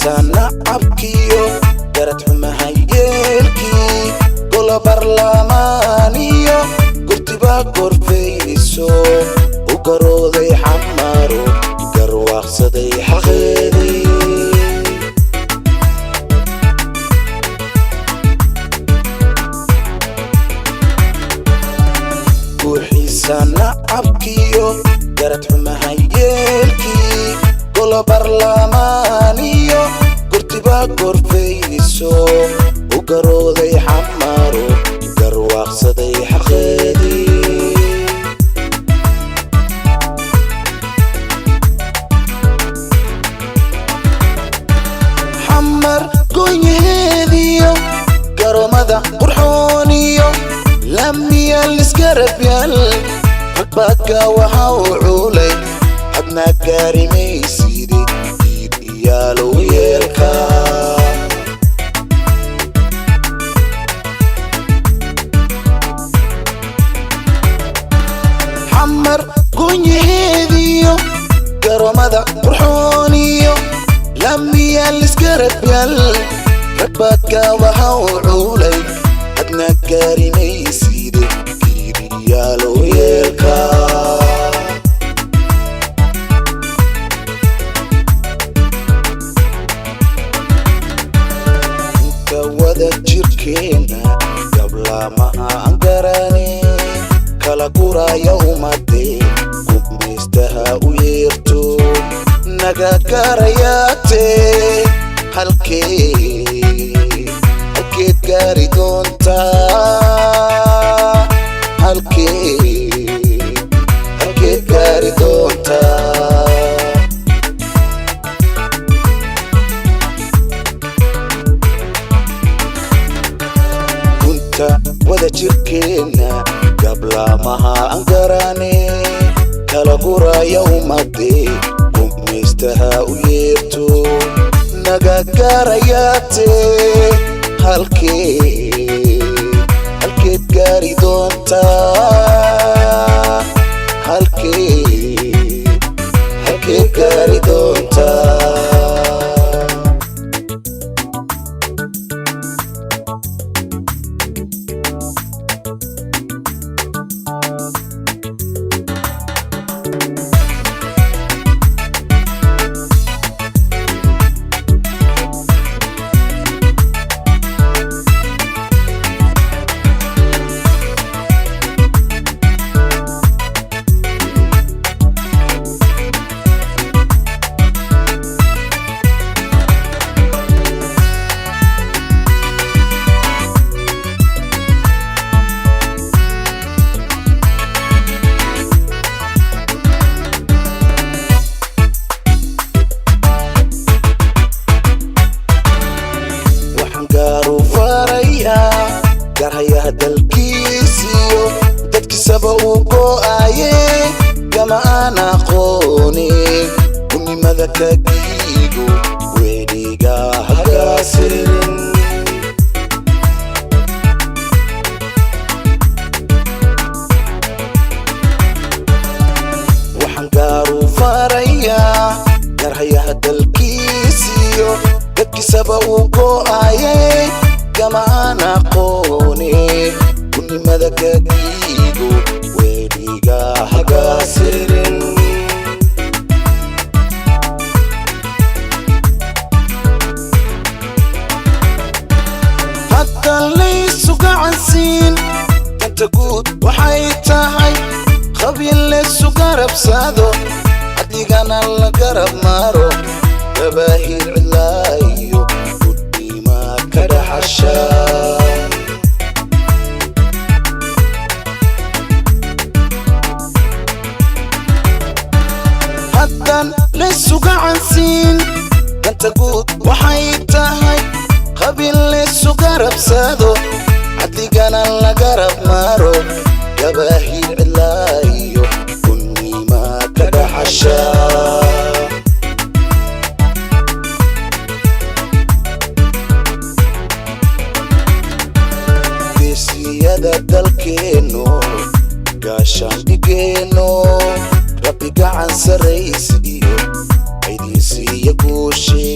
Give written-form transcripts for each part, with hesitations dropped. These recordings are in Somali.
Guuxiisa nacabkiyo garad xumaha yeelkii, golo barlamaaniyo gurtiba gorfayso, u garooday Xamaro, garwaaqsaday xaqeedii. Guuxiisa nacabkiyo garad xumaha yeelkii, golo barlamaaniyo gurtiba gorfayso, u garooday Xamaro, garwaaqsaday xaqeedii. Xamar goonyaheediyo garoomada qurxooniyo laamiyaal isgarab yaal, ragbaadka waxa uu cuulay hadna gaarimayside diid iyaalow yeelka. Xamar goonyaheediyo garoomada qurxooniyo laamiyaal isgarab yaal, ragbaadka waxa uu cuulay hadna gaarimayside giiriyaalow yeelka. Inta wada jirkeenna gablaamaha aan garane, kala guraya ummadee, gumaystaha u yeerto naga garayaate, halkee halkeed gaari doontaa? Halkee halkeed gaari doontaa? Gunta wada jirkeenna gablaamaha aan garane, kala guraya ummadee, gumaystaha u yeerto naga garayaate, halkee halkeed gaari doontaa? Halkee halkeed gaari doontaa? Waxaan gaaru farayaa garhayaha dalkiisiyo dadkiisaba uu go'aye, gama aan aqoone gumnimada ka giigo weliga hagaasirin. Waxaan gaaru farayaa garhayaha dalkiisiyo dadkiisaba uu go'aye, gama aan aqoone gumnimada ka giigo weliga hagaasirin. Hadda laysu gacansiin danta guud waxay tahay qabiil laysu garabsado, cadligana la garab maro, gabaahir cidlaayo gudnima ka dhaxasha. Haddan laysu gacansiin danta guud waxay tahay qabiil laysu garabsado, cadligana la garab maro, gabaahir cidlaayo gudnima ka dhaxasha. Geesiyada dalkeenno gaashaandhigeenno, Rabbi gacan sarraysiiyo aydiinsiiya guushe.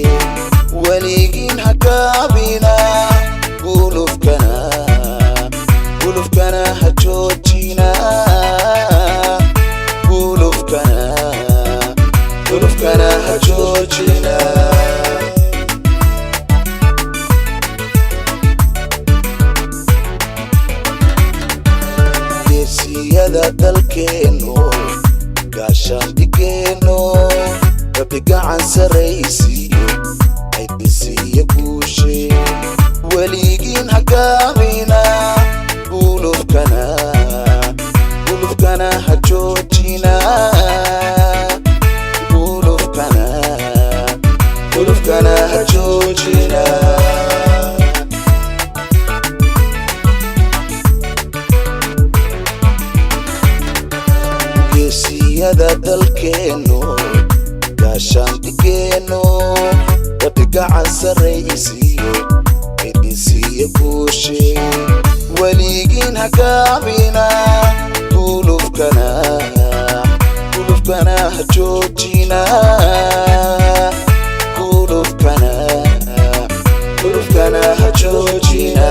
Gulufkana ha joojina. Geesiyada dalkeennu, gaashaandhigeenno, Rabbi gacan sarraysiiyo, haydisiiyo guushe. Weligiin hagaamina, gulufkana, gulufkana ha joojina. Gulufkana, gulufkana ha joojina. Geesiyada dalkeennu, gaashaandhigeenno, Rabbi gacan sarraysiiyo, idinsiiyo guushe. Weligiin hagaamina, gulufkana, gulufkana ha joojina. Gulufkana, gulufkana ha joojina.